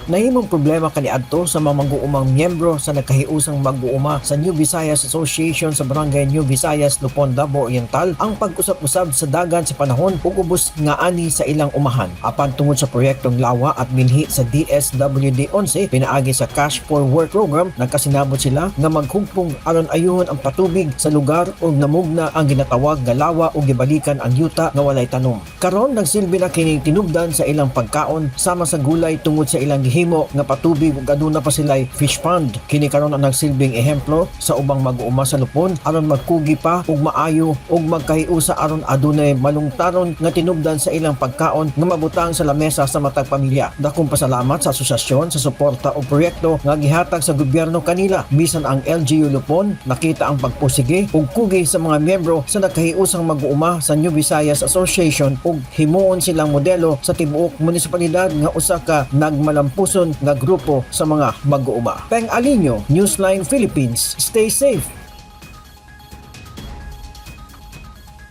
Nahimong problema kaniadto sa mga mag-uumang miyembro sa nagkahiusang mag-uuma sa New Visayas Association sa Barangay New Visayas, Lupon, Davao Oriental ang pag-usab-usab sa dagan sa panahon ug ubos nga ani sa ilang umahan. Apan tungod sa proyektong lawa at minhi sa DSWD 11 pinaagi sa Cash for Work program, nagkasinabot sila nga maghugpong aron ayuhon ang patubig sa lugar ug namugna ang ginatawag nga lawa ug gibalikan ang yuta nga walay tanom. Karon, nagsilbi na kining tinubdan sa ilang pagkaon sama sa gulay tungod sa ilang gihimo nga patubig ug aduna pa sila'y fish pond. Kini karon ang nagsilbing ehemplo sa ubang mag-uuma sa Lupon aron magkugi pa ug maayo ug magkahiusa aron adunay malungtaron nga tinubdan sa ilang pagkaon nga mabutang sa lamesa sa matag pamilya. Dakong pasalamat sa asosasyon sa suporta og proyekto nga gihatag sa gobyerno kanila. Bisan ang LGU Lupon nakita ang pagpusige ug kugi sa mga miyembro sa nagkahiusang mag-uuma sa New Visayas Association ug himuon silang modelo sa tibuok munisipalidad nga usa ka nagmalampuson nga grupo sa mga mag-uuma. Peng Alinio, Newsline Philippines. Stay safe.